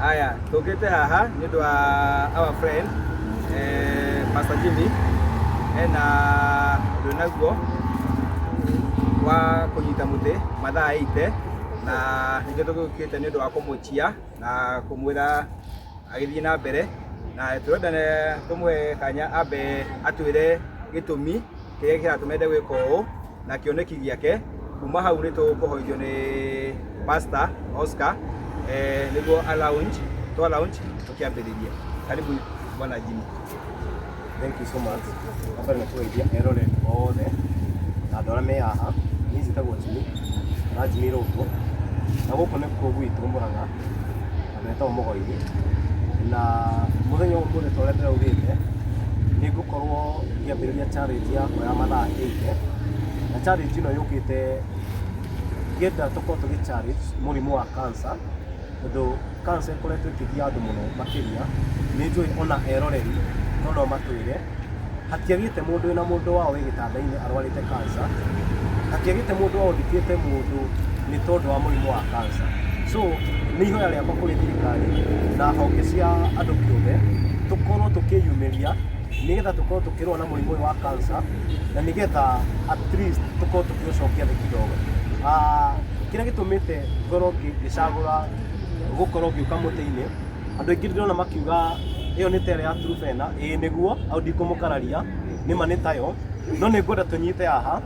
Aya, tũkĩte haha nĩ ũndũ wa our friend Pastor Jimmy ena ũndũ naguo wa kũnyita mũtĩ mathaa 80 na nĩkĩo tũgĩũkĩte nĩ ũndũ wa kũmũchia na kũmwĩra agĩthiĩ na mbere na tũrenda tũmũhe kanya ambe atwĩre gĩtũmi kĩrĩa kĩratũma ende gwĩka ũũ na kĩoneki gĩake. Kuma hau nĩ tũkũhoithio nĩ Pastor Oscar nĩguo a launch, twa launch tũkĩambĩrĩrie. Karibu Bwana Jimmy. Thank you so much. Wambere nĩ kũgeithia eroreri othe na andũ arĩa me haha. Niĩ njĩtagwo Jimmy kana Jimmy Irũngũ, na gũkũ nĩkuo gwitũ Mũrang'a, handũ hetagwo Mũgoiri. Na mũthenya wa ũmũthĩ ta ũrĩa ndĩraugĩte, nĩ ngũkorwo ngĩambĩrĩria challenge yakwa ya mathaa 80, na challenge ĩno yũkĩte ngĩenda tũkorwo tũgĩ challenge mũrimũ wa cancer, tondũ cancer ĩkoretwo ĩkĩgia andũ mũno makĩria. Nĩ njũĩ ona eroreri no no matwĩre hatiagĩte mũndũ wĩna mũndũ wao wĩ gĩtanda-inĩ arwarĩte cancer, hatiagĩte mũndũ wao ũthikĩte mũndũ nĩ tondũ wa mũrimũ wa cancer. So nĩ ihoya rĩakwa kũrĩ thirikari na honge cia andũ kĩũmbe tũkorwo tũkĩyumĩria nĩgetha tũkorwo tũkĩrũa na mũrimũ ũyũ wa cancer, na nĩgetha at least tũkorwo tũkĩũcokia thĩ kidogo. Kĩrĩa gĩtũmĩte ngorwo ngĩcagũra gũkorwo ngĩũka mũtĩ-inĩ, andũ aingĩ ndĩrona makiuga ĩyo nĩ ta ĩrĩa ya Truphena. Ĩĩ nĩguo, hau ndikũmũkararia, nĩma nĩ tayo, no nĩ ngwenda tũnyite haha.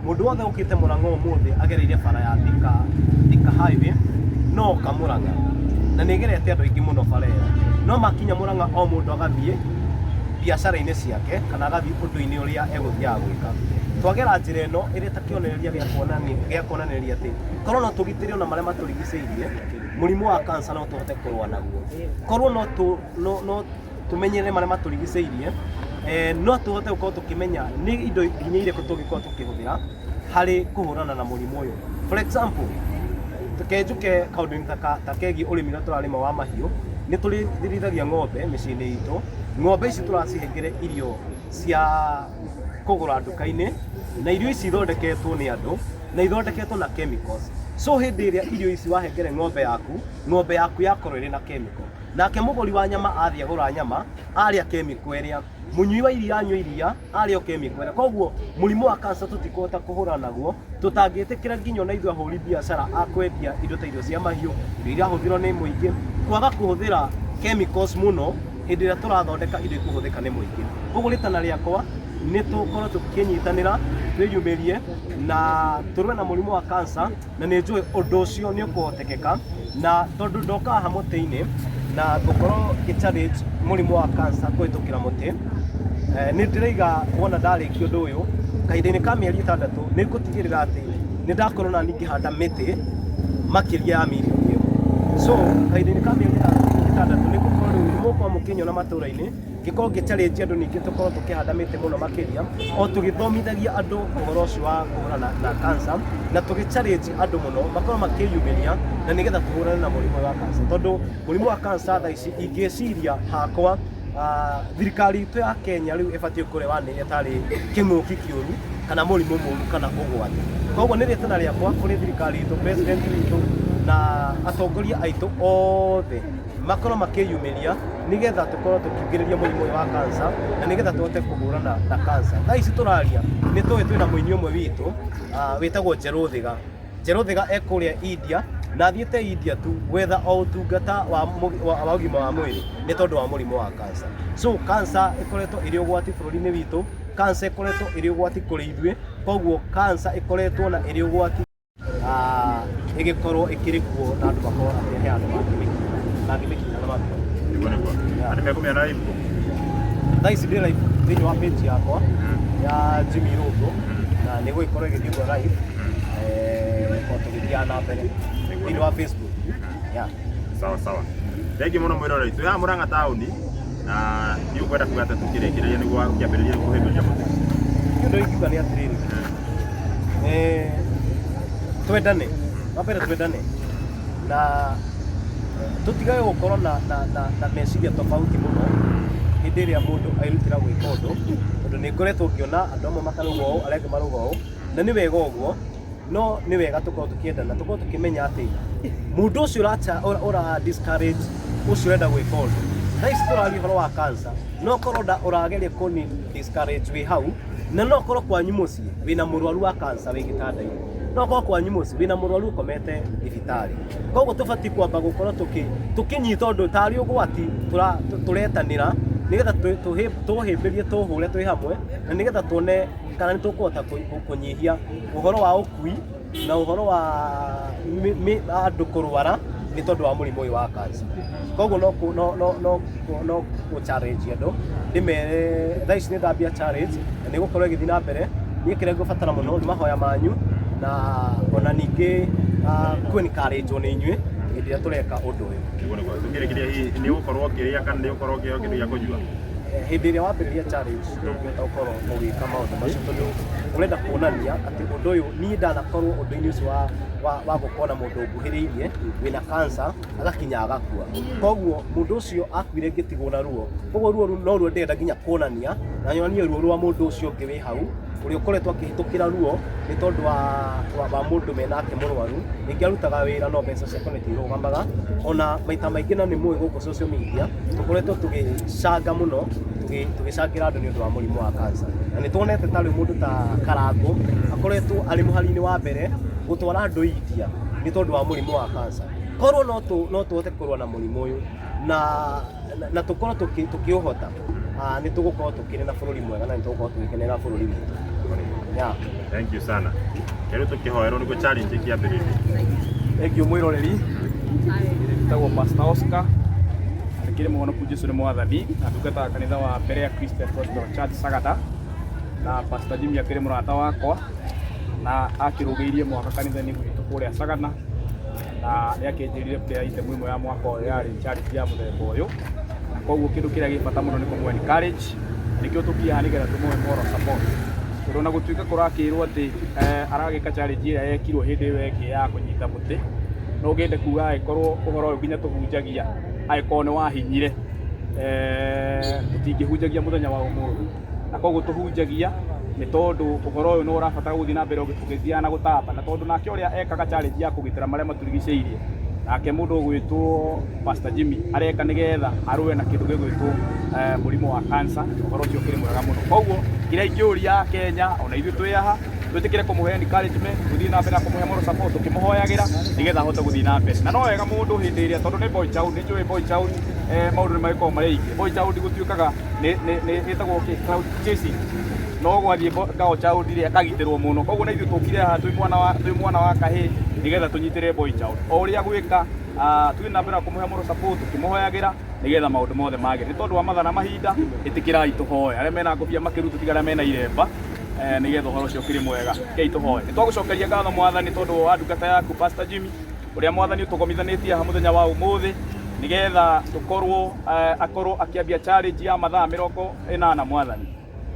Mũndũ wothe ũkĩte Mũrang'a ũmũthĩ agereire bara ya Thika, Thika Highway, no oka Mũrang'a, na nĩ ĩgerete andũ aingĩ mũno bara ĩyo, no makinya Mũrang'a o mũndũ agathiĩ biacara-inĩ ciake kana agathiĩ ũndũ-inĩ ũrĩa egũthiaga gwĩka. Twagera njĩra ĩno ĩrĩ ta kĩonereria gĩa kuonania gĩa kuonanĩria atĩ korwo no tũgitĩre ona marĩa matũrigicĩirie, mũrimũ wa cancer no tũhote kũrũa naguo. Korwo no tũ, no, no tũmenyerere marĩa matũrigicĩirie, no tũhote gũkorwo tũkĩmenya nĩ indo nginya irĩkũ tũngĩkorwo tũkĩhũthĩra harĩ kũhũrana na mũrimũ ũyũ. For example, reke njũke kaũndũ-inĩ ta kegiĩ ũrĩmi ũrĩa tũrarĩma wa mahiũ, nĩ tũrĩithagia ng'ombe mĩciĩ-inĩ itũ. Ng'ombe ici tũracihengere irio cia kũgũra nduka-inĩ, na irio ici ithondeketwo nĩ andũ na ithondeketwo na chemicals. So hĩndĩ ĩrĩa irio ici wahengere ng'ombe yaku, ng'ombe yaku yakorwo ĩrĩ na chemical. Nake mũgũri wa nyama athiĩ agũra nyama, arĩa chemical ĩrĩa. Mũnyui wa iria anyua iria, arĩa o chemical ĩrĩa. Koguo mũrimũ wa cancer tũtikũhota kũhũrana naguo, tũtangĩtĩkĩra nginya ona ithuĩ ahũri biacara a kwendia indo ta irio cia mahiũ, indo irahũthĩrwo nĩ mũingĩ, kwaga kũhũthĩra chemicals mũno hĩndĩ ĩrĩa tũrathondeka indo ikũhũthĩka nĩ mũingĩ. Koguo rĩtana rĩakwa nĩ tũkorwo tũkĩnyitanĩra, twĩyumĩrie na tũrũe na mũrimũ wa cancer, na nĩ njũĩ ũndũ ũcio nĩ ũkũhotekeka, na tondũ ndoka haha mũtĩ-inĩ na ngũkorwo ngĩ challenge mũrimũ wa cancer kũhĩtũkĩra mũtĩ, nĩ ndĩraiga wona ndarĩkia ũndũ ũyũ kahinda-inĩ ka mĩeri 6 nĩ ngũtigĩrĩra atĩ nĩ ndakorwo nani ngĩhanda mĩtĩ makĩria ya mirioni 1. So kahinda-inĩ ka mĩeri 6 nĩ ngũkorwo rĩu nĩ mũgũkorwo mũkĩnyona matũra-inĩ ngĩkorwo ngĩ challenge andũ ningĩ tũkorwo tũkĩhanda mĩtĩ mũno makĩria, o tũgĩthomithagia andũ ũhoro ũcio wa kũhũrana na cancer, na tũgĩ challenge andũ mũno makorwo makĩyumĩria na nĩgetha tũhũrane na mũrimũ wa cancer, tondũ mũrimũ wa cancer thaa ici ingĩciria hakwa, thirikari itũ ya Kenya rĩu ĩbatiĩ kũrewanĩria tarĩ kĩng'ũki kĩũru kana mũrimũ mũru kana ũgwati. Koguo nĩ rĩtana rĩakwa kũrĩ thirikari itũ, president witũ na atongoria aitũ othe makorwo makĩyumĩria nĩgetha tũkorwo tũkiugĩrĩria mũrimũ ũyũ wa cancer na nĩgetha tũhote kũhũrana na cancer. Thaa ici tũraria nĩ tũĩ twĩna mũini ũmwe witũ wĩtagwo Njerũ Thiga. Njerũ Thiga e kũrĩa India na athiĩte India tu gwetha o ũtungata wa ũgima wa mwĩrĩ nĩ tondũ wa mũrimũ wa cancer. So cancer ĩkoretwo ĩrĩ ũgwati bũrũri-inĩ witũ, cancer ĩkoretwo ĩrĩ ũgwati kũrĩ ithuĩ, koguo cancer ĩkoretwo na ĩrĩ ũgwati ĩgĩkorwo ĩkĩrĩ kuo na andũ makorwo atĩ he andũ mangĩmĩkinyĩra na mangĩmĩkinyĩra na mangĩmĩona. Nĩguo nĩguo. Andũ mekũmĩona live kũ? Thaa ici ndĩ live thĩinĩ wa page yakwa ya Jimmy Irũngũ, na nĩ gũgĩkorwo ĩgĩthiĩ ũguo live o tũgĩthiaga na mbere thĩinĩ wa Facebook. Yeah. Sawa sawa. Thengiũ mũno mwĩroreri. Twĩ haha Mũrang'a taũni na nĩ ũkwenda kuga atĩa tũkĩrĩkĩrĩria nĩguo ũkĩambĩrĩria kũhĩmbĩria mũtĩ? Kĩndũ ingiuga nĩ atĩrĩrĩ, twendane, wa mbere twendane na tũtigage gũkorwo na meciria tofauti mũno hĩndĩ ĩrĩa mũndũ erutĩra gwĩka ũndũ, tondũ nĩ ngoretwo ngĩona andũ amwe makarauga ũũ, arĩa angĩ marauga ũũ, na nĩ wega ũguo. No nĩ wega tũkorwo tũkĩendana, tũkorwo tũkĩmenya atĩ mũndũ ũcio ũra discourage ũcio ũrenda gwĩka ũndũ. Thaa ici tũraria ũhoro wa cancer, no korwo ũrageria kũni discourage wĩ hau, na no korwo kwanyu mũciĩ wĩna mũrwaru wa cancer wĩ gĩtanda-inĩ, no korwo kwanyu mũciĩ wĩna mũrwaru ũkomete thibitarĩ. Koguo tũbatiĩ kwamba gũkorwo tũkĩnyita ũndũ tarĩ ũgwati tũretanĩra, nĩgetha tũhĩmbĩrie, tũhũre twĩ hamwe, na nĩgetha tuone kana nĩ tũkũhota kũnyihia ũhoro wa ũkui na ũhoro wa andũ kũrwara nĩ tondũ wa mũrimũ ũyũ wa cancer. Koguo no kũ challenge andũ, ndĩmere thaa ici nĩ ndambia challenge na nĩ ĩgũkorwo ĩgĩthiĩ na mbere. Niĩ kĩrĩa ngũbatara mũno nĩ mahoya manyu, na ona ningĩ kũ encourage nĩ inyuĩ hĩndĩ ĩrĩa tũreka ũndũ ũyũ. Nĩguo nĩguo. Tũkĩrĩkĩria, hihi nĩ ũgũkorwo ũkĩrĩa kana nĩ ũgũkorwo ũkĩheo kĩndũ gĩa kũnyua? Hĩndĩ ĩrĩa wambĩrĩria challenge, ndũngĩhota gũkorwo ũgĩka maũndũ macio, tondũ ũrenda kuonania atĩ ũndũ ũyũ, niĩ ndanakorwo ũndũ-inĩ ũcio wa gũkorwo na mũndũ nguhĩrĩirie wĩna cancer agakinya agakua. Koguo mũndũ ũcio akuire ngĩtigwo na ruo. Koguo ruo rũu no ruo ndĩrenda nginya kuonania, na nyonanie ruo rwa mũndũ ũcio ũngĩ wĩ hau, ũrĩa ũkoretwo akĩhĩtũkĩra ruo nĩ tondũ wa mũndũ menake mũrwaru. Rĩngĩ arutaga wĩra no mbeca ciake nĩ irũgamaga. Ona maita maingĩ, na nĩ mũĩ gũkũ social media tũkoretwo tũgĩcanga mũno, tũgĩcangĩra andũ nĩ ũndũ wa mũrimũ wa cancer, na nĩ tuonete ta rĩu mũndũ ta Karangũ akoretwo arĩ mũhari-inĩ wa mbere gũtwara andũ India nĩ tondũ wa mũrimũ wa cancer. Korwo no tũhote kũrũa na mũrimũ ũyũ na tũkorwo tũkĩũhota, nĩ tũgũkorwo tũkĩrĩ na bũrũri mwega na nĩ tũgũkorwo tũgĩkenera bũrũri witũ. Yeah. Thank you sana. Rĩu tũkĩhoerwo nĩguo challenge ĩkĩambĩrĩrie. Thank you mwĩroreri. Njĩtagwo Pastor Oscar. Ndĩkĩrĩ mũhonoku, Jesu nĩ mwathani, na ndungataga kanitha wa mbere ya Christian Gospel Church Sagada. Na Pastor Jimmy akĩrĩ mũrata wakwa na akĩrũgĩirie mwaka kanitha-inĩ gwitũ kũrĩa Sagana, na nĩ akĩnjĩrire prayer item ĩmwe ya mwaka ũyũ yarĩ challenge ya mũthemba ũyũ, na koguo kĩndũ kĩrĩa gĩ bata mũno nĩ kũmũ encourage. Nĩkĩo tũkiaha haha nĩgetha tũmũhe moral support, tondũ ona gũtuĩka kũrakĩrwo atĩ aragĩka challenge ĩrĩa yekirwo hĩndĩ ĩyo ĩngĩ ya kũnyita mũtĩ, no ngĩende kuga angĩkorwo ũhoro ũyũ nginya tũhunjagia angĩkorwo nĩ wahinyire, tũtingĩhunjagia mũthenya wa ũmũthĩ. Na koguo tũhunjagia nĩ tondũ ũhoro ũyũ nĩ ũrabatara gũthiĩ na mbere ũgĩthiaga na gũtamba, na tondũ nake ũrĩa ekaga challenge ya kũgitĩra marĩa matũrigicĩirie, nake mũndũ ũgwĩtwo Pastor Jimmy areka nĩgetha arũe na kĩndũ gĩgwĩtwo mũrimũ wa cancer. Ũhoro ũcio ũkĩrĩ mwega mũno. Koguo kĩrĩa ingĩũria Kenya, ona ithuĩ twĩ haha, twĩtĩkĩre kũmũhe encouragement, tũthiĩ na mbere na kũmũhe moral support, tũkĩmũhoyagĩra nĩgetha ahote gũthiĩ na mbere. Na no wega mũndũ hĩndĩ ĩrĩa, tondũ nĩ boy child, nĩ njũĩ boy child, maũndũ nĩ magĩkoragwo marĩ aingĩ. Boy child gũtuĩkaga nĩ ĩtagwo kĩ, cloud chasing, no gwathiĩ girl child rĩ, akagitĩrwo mũno. Koguo na ithuĩ tũkire haha twĩ mwana wa kahĩĩ nĩgetha tũnyitĩrĩre boy child o ũrĩa gwĩka, tũthiĩ na mbere na kũmũhe moral support, tũkĩmũhoyagĩra nĩgetha maũndũ mothe magĩre. Nĩ tondũ wa mathaa na mahinda, ĩtĩkĩrai tũhoe. Arĩa mena ngũbia makĩrutwo, tiga arĩa mena iremba, nĩgetha ũhoro ũcio ũkĩrĩ mwega. Rekei tũhoe. Nĩ twagũcokeria ngatho, mwathani, tondũ wa ndungata yaku Pastor Jimmy, ũrĩa mwathani ũtũgomithanĩtie haha mũthenya wa ũmũthĩ nĩgetha tũkorwo akorwo akĩambia challenge ya mathaa 80. Mwathani,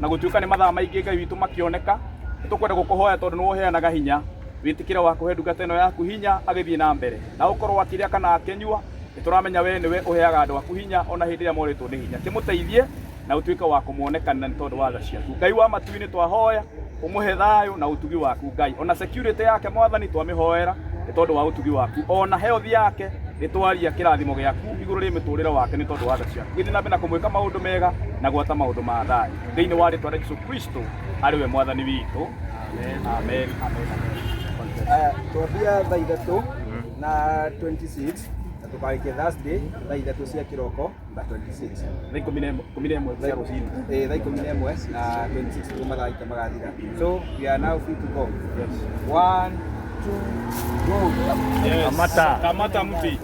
na gũtuĩka nĩ mathaa maingĩ, Ngai witũ, makĩoneka, nĩ tũkwenda gũkũhoya, tondũ nĩwe ũheanaga hinya, wĩtĩkĩre wa kũhe ndungata ĩno yaku hinya agĩthiĩ na mbere na ũkorwo akĩrĩa kana akĩnyua. Nĩ tũramenya we nĩwe ũheaga andũ aku hinya ona hĩndĩ ĩrĩa morĩtwo nĩ hinya. Kĩmũteithie na ũtuĩke wa kũmuonekanĩra nĩ tondũ wa tha ciaku. Ngai wa matu-inĩ, twahoya ũmũhe thayũ na ũtugi waku, Ngai. Ona security yake, mwathani, twamĩhoera nĩ tondũ wa ũtugi waku. Ona health yake, nĩ twaria kĩrathimo gĩaku igũrũ rĩ mĩtũrĩre wake nĩ tondũ wa tha ciaku. Gĩthiĩ na mbere na kũmwĩka maũndũ mega na gwata maũndũ ma thayũ thĩinĩ wa rĩtwa rĩa Jesu Kristo, arĩ we mwathani witũ. Amen, amen, amen. Aya, twambia thaa 3 na 26 na tũkarĩkia Thursday thaa 3 cia kĩroko na 26. Thaa 11 cia rũcinĩ. Eh, thaa 11 na 26 nĩguo mathaa maitũ magathira. So we are now free to go. Yes. One, two, go. Yes. Kamata. Kamata mti.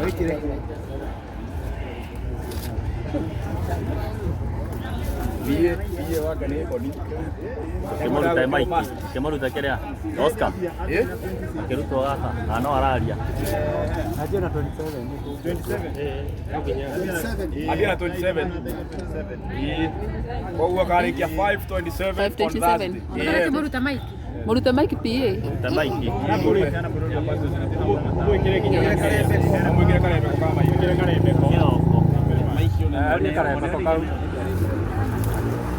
Wĩkĩre. Biĩ biĩ wanga nĩ honi. Kĩmũruta Mike, kĩmũruta kĩrĩa Oscar. Eh? Akĩrutwo gaka na no araria. Athiĩ na 27. Ĩĩ. Koguo akarĩkia 527 on 527. Thursday. Ĩĩ. Mũruta Mike. Mũrute Mike PA. Ruta Mike. Mwĩkĩre nginya mwĩkĩre karembeko ka Mike. Mwĩkĩre karembeko. Kĩroko. Nĩ karembeko kau.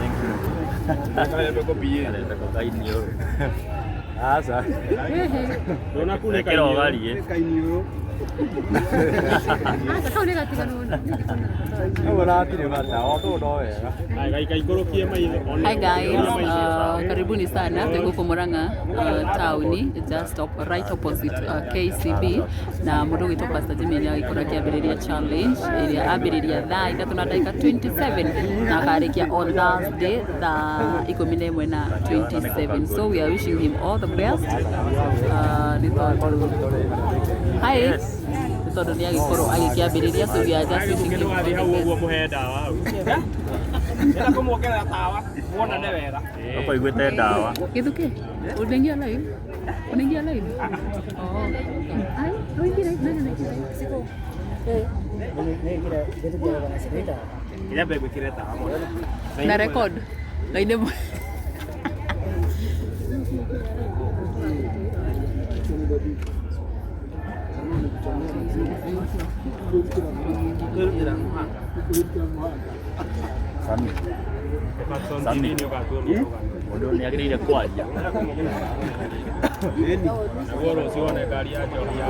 Thank you. Arete kokaini ũyũ. Aca. Ekĩra ũgari ĩ. Ũguo na hatirĩ bata, o tũũ no wega. Hi guys, karibuni sana. Tuko huko Murang'a tauni, just right opposite KCB na mũndũ ũgwĩtwo Pastor Jimmy nĩ agĩkorwo akĩambĩrĩria challenge ĩrĩa ambĩrĩria thaa ithatũ na ndagĩka 27 na akarĩkia on Thursday thaa ikũmi na ĩmwe na 27. So we are wishing him all the best. Nĩ tondũ hi nĩ tondũ nĩ agĩkorwo agĩkĩambĩrĩria, so we are just wishing him all the best. Mũhe ndawa hau. Ndĩrenda kũmuongerera tawa muonane wega. Ũkũiguĩte ndawa. Githuki, unaingia live? Unaingia live? Oh. Ai, unaingia live? Nani anaingia live? Siko. Nyambe gwĩkĩre tawa muonane. Na record. Na ine. Sami. Sami. Mũndũ nĩ agĩrĩire kwaria. Naguo rũciũ wone ngari ya njohi ya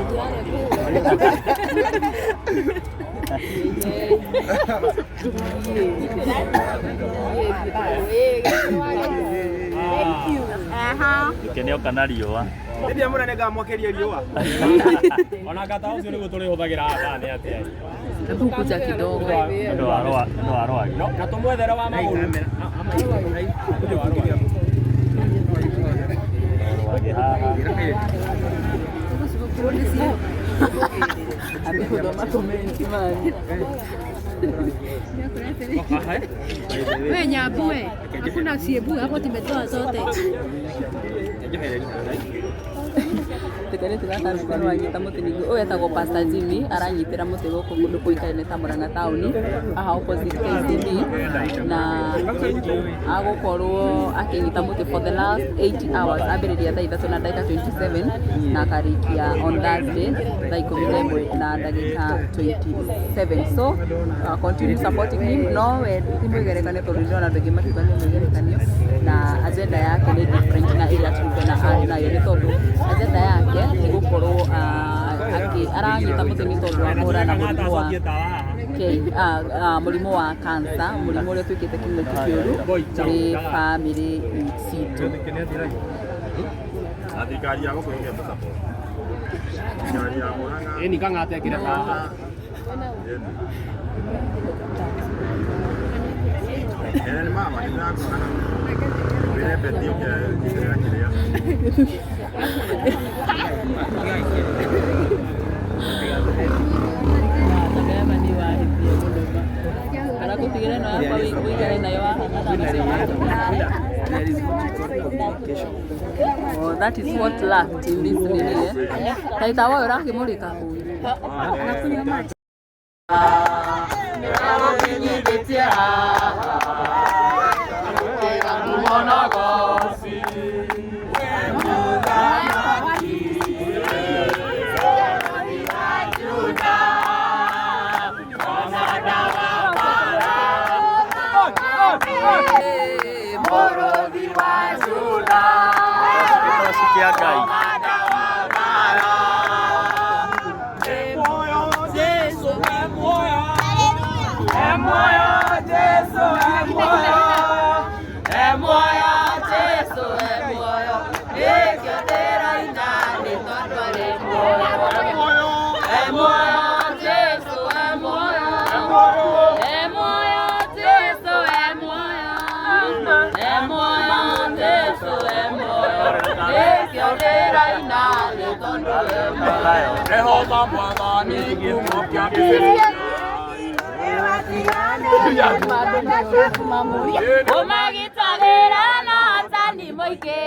Gĩkene oka na riũa. Rĩrĩa mũnene ngamwakeria riũa. Ona ngata ũcio nĩguo tũrĩhũthagĩra haha nĩ atĩa? Hebu kuja kidogo. Nĩ ũndũ wa rwa nĩ ũndũ wa rwagĩ. Na tũmwethere wa magũrũ. Rwagĩ haha. Amehudoma comment man. We Nyambu we, hakuna ciebu hapo, tumetoa zote. Tũkarĩtu gaka nĩko wanyita mũtĩ ningĩ ũyũ etagwo Pastor Jimmy aranyitĩra mũtĩ gũkũ kũndũ kũikaine ta Murang'a taũni haha opposite KCB na agũkorwo akĩnyita mũtĩ for the last 8 hours, ambĩrĩria thaa ithatũ na ndagĩka 27 na akarĩkia on Thursday thaa ikũmi na ĩmwe na ndagĩka 27. So continue supporting him. No we ti mwĩgerekanio tondũ ndĩrona andũ aingĩ makiuga nĩ mwĩgerekanio na agenda yake nĩ different na ĩrĩa Trufena arĩ nayo nĩ tondũ agenda yake nĩ gũkorwo aranyita mũtĩ nĩ tondũ wa kũhũrana na mũrimũ wa mũrimũ wa cancer, mũrimũ ũrĩa ũtuĩkĩte kĩng'ũki kĩũru kũrĩ bamĩrĩ citũ. Na thirikari ya gũkũ ĩngĩenda support. Thirikari ya Murang'a. Ĩni kang'ate ekĩre tawa. Ene nĩ mama nĩ ndĩrakuona. Wĩre Betty ũke njĩkĩrĩra kĩrĩa. Tabea ni wahĩtie mũno ma kana gũtigĩra ĩno yakwa wĩikare nayo haha mathaa macio mothe. Oh, that is what lacked in this nini eh. Taita wewe ũrakĩmũrĩka kũu. Gĩtoci kĩa Ngai. Ũmagitagĩra na atani mũingĩ.